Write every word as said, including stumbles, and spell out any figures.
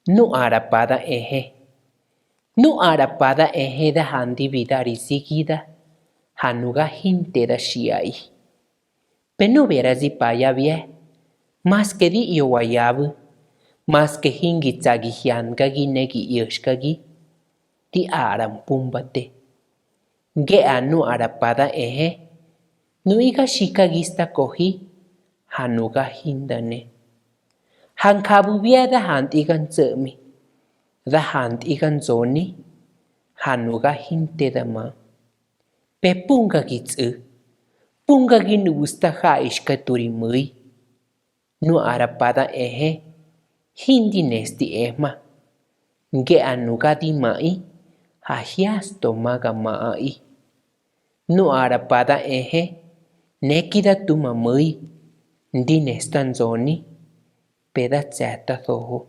Nua'ra padan'eje. Nua'ra padan'eje da jandi widari sigida, ja nuga jinteda shiai. Penuwera si paya wia, maske di iowayawu, maske jingitsagi jiangagi ne gi ieskagi, di a'rampumba te. Nge'a nua'ra padan'eje, nu'iga shikagi ista koji, ja nuga jindane. Jankabu wia da jantiga ntsü'ümi, da jantiga ntsoni, ja nuga jinteda ma. Pe pungagi tsü, pungagi nu'u sta ja'ishika turi müi. Nua'ra padan'eje, jindi nesti ema. Nge'a nuga di ma'i, ja jiasto maga ma'i. Nua'ra padan'eje, nekida tuma müi, ndi nesta ntsoni, peda tseta dojo.